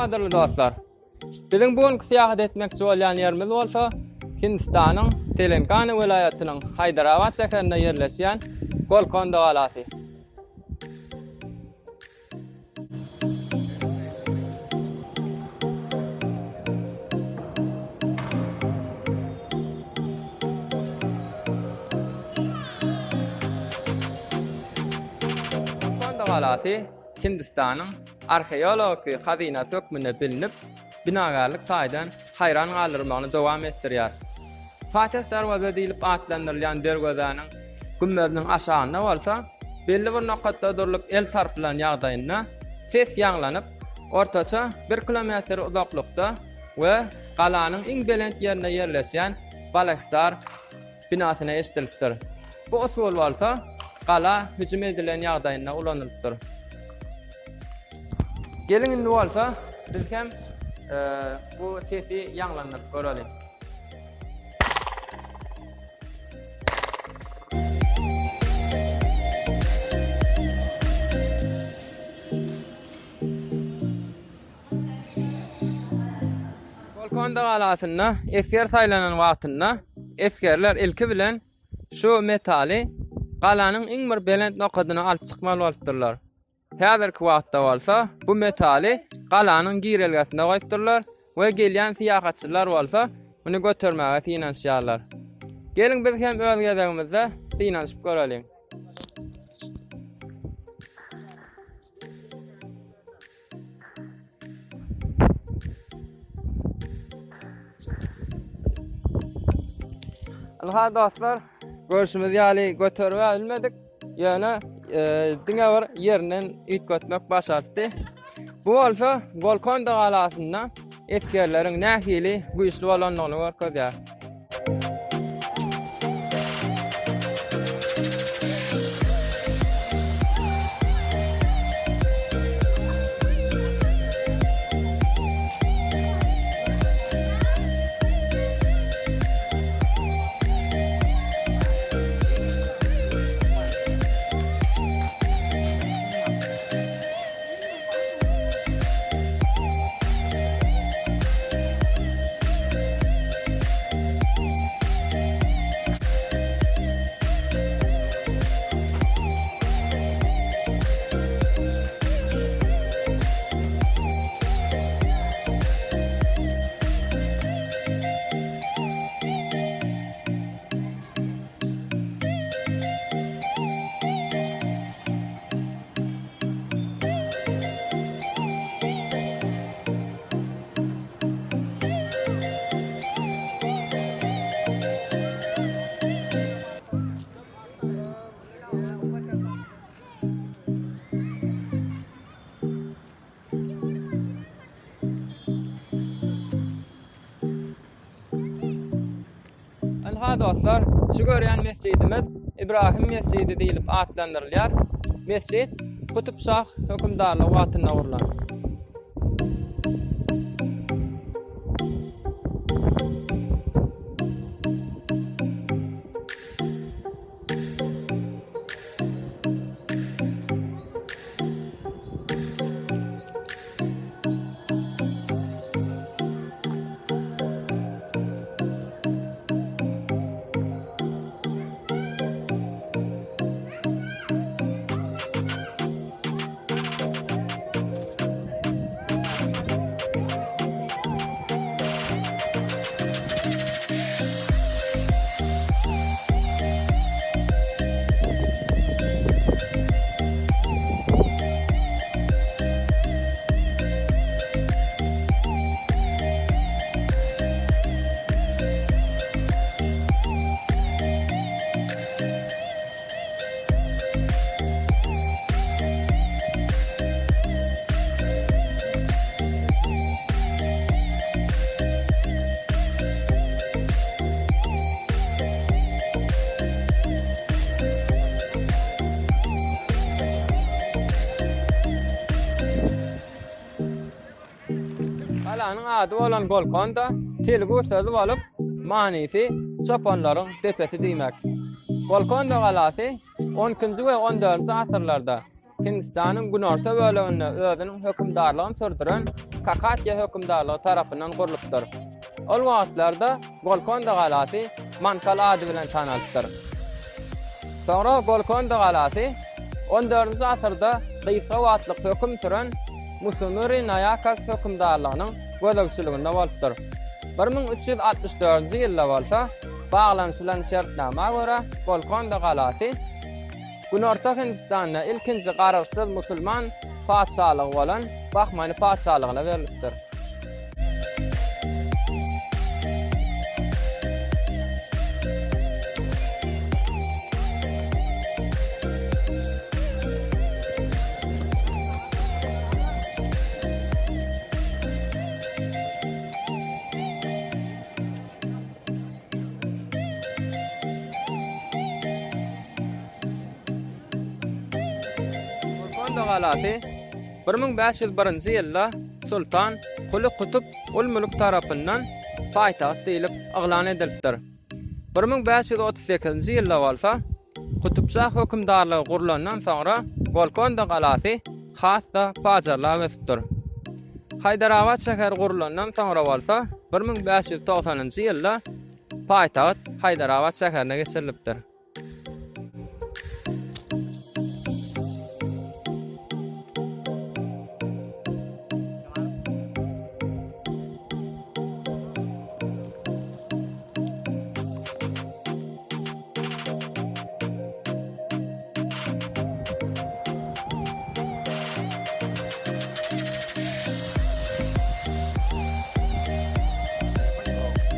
gadyrly dostlar! Biziň bu günki syýahat etmekçi bolýan ýerimiz bolsa Hindistanyň Telengana welaýatynyň Haýdarabat şäherinde ýerleşýän Golkonda galasy. Golkonda galasy Hindistanyň arheologiki hazynasy hökmünde bilnip, binagärlik taýdan haýran galdyrmagyny dowam etdirýär. Fateh Darwaza diýlip atlandyrylýan derwezäniň gümmeziniň aşagynda bolsa, belli bir nokatda durlup el çarpylan ýagdaýynda ses ýaňlanyp, ortaça bir kilometr uzaklykda we galanyň iň belent ýerinde ýerleşýän Balahisar binasyna eşidilipdir. Bu usul bolsa gala hüjüm edilen ýagdaýynda ulanylypdyr. Geliň indi bolsa biz hem bu sesi ýaňlandyryp göreliň. Golkonda galasynda esger saýlanan wagtynda esgerler ilki bilen şu metaly galanyň iň bir belent nokadyna alyp çykmaly bolupdyrlar. Häzirki wagtda bolsa bu metaly galanyň girelgesinde goýupdyrlar we gelýän syýahatçylar bolsa muny götermäge synanyşýarlar. Geliň biz hem öz gezegimizde synanyşyp göreliň. Ynha dostlar, görşümiz ýaly göterip bilmedik. Ýöne e, diňe bir ýerinden üýtgetmek başartdy. Bu bolsa Golkonda galasynda esgerleriň nähili güýçli bolandygyny görkezýär. Ynha dostlar, şu görýän mesjidimiz Ibrahim mesjidi diýlip atlandyrylýar. Mesjit Kutub şah hökümdarlygy wagtynda gurlan. Galanyň ady bolan Golkonda telgu sözi bolup, manysy çopanlaryň depesi diýmek. Golkonda galasy on ikinji we on dördünji asyrlarda. Hindistanyň günorta böleginde özüniň hökümdarlygyny sürdüren Kakatiýa hökümdarlygy tarapyndan gurlupdyr. Ol wagtlarda Golkonda galasy Mankal ady bilen tanalypdyr. Soňra Golkonda galasy on dördünji asyrda gysga wagtlyk höküm süren Musunuri Naýakas hökümdarlygynyň gözegçiliginde bolupdyr. 1364-nji ýylda bolsa baglanyşylan şertnama görä Golkonda galasy Günorta Hindistanda ilkinji garaşsyz musulman patyşalygy bolan Bahmani patyşalygyna berlipdir. Golkonda galasy 1501-nji ýylda sultan Kuly Kutub ul-Mulk tarapyndan paýtagt diýlip yglan edilipdir. 1538-nji ýylda bolsa Kutubşah hökümdarlygy gurlandan soňra Golkonda galasy has-da pajarlap ösüpdir. Haýdarabat şäheri gurlandan soňra bolsa 1590-njy ýylda paýtagt Haýdarabat şäherine geçirilipdir.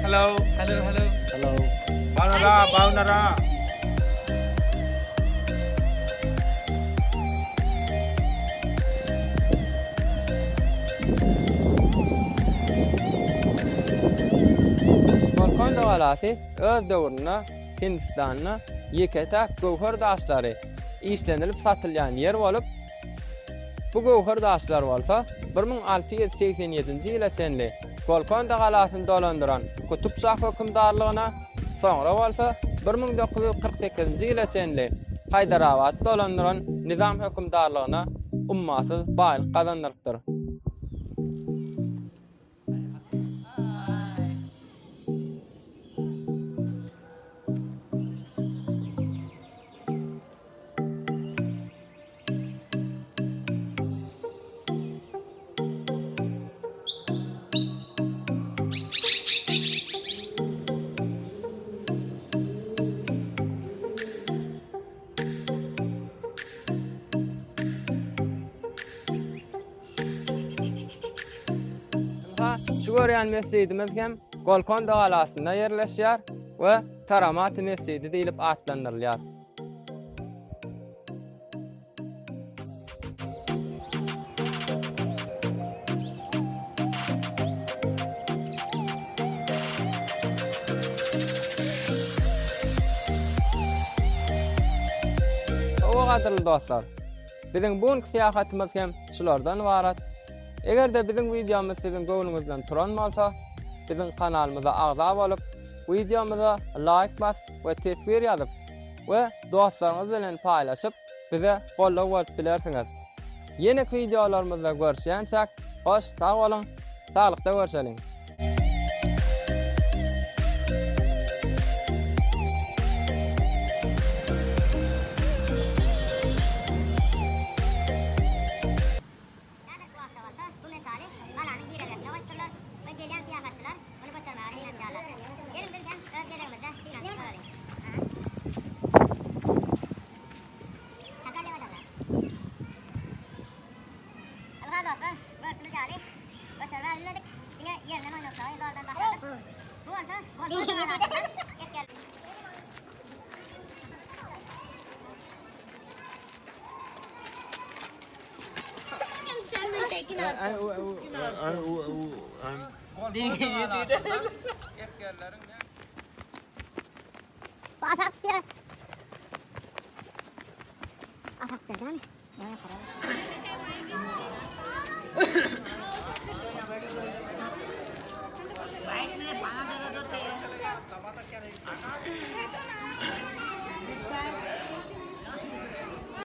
Hello. Hello, hello. Hello. బాగున్నారా బాగున్నారా Golkonda galasy öz döwründe Hindistanda ýeke-täk göwher daşlary işlenilip satylýan ýer bolup, bu göwher daşlar bolsa 1687-nji ýyla çenli Golkonda galasyny dolandyran Kutub şah hökümdarlygyna, soňra bolsa 1948-nji ýyla çenli Haýdarabady dolandyran Nizam hökümdarlygyna ummasyz baýlyk gazandyrypdyr. Ynha, şu görýän mesjidimiz hem Golkonda galasynda ýerleşýär we Taramati mesjidi diýlip atlandyrylýar. Hawa gadyrly dostlar, biziň bu günki syýahatymyz hem şulardan ybarat. Eger-de biziň wideomyz siziň göwnüňizden turan bolsa, biziň kanalymyza agza bolup, wideomyza laýk basyp we teswir ýazyp we dostlaryňyz bilen paýlaşyp bize goldaw bolup bilersiňiz. Ýeneki wideolarymyzda görüşýänçäk hoş sag boluň, saglykda görşeliň! Häzirki wagtda bolsa bu metaly galanyň girelgesine goýupdyrlar we gelýän syýahatçylar muny götermäge synanyşýarlar. Geliň biz hem öz gezegimizde synanyşyp göreliň. Ynha dostlar, görşümiz ýaly, göteribä bilmedik, diňe ýerinden oýnatmagy zordan başardyk. Bu bolsa Golkonda galasyndan esger. Bu aşak düşýär. Aşak düşýär dämi? Ýa ýokary.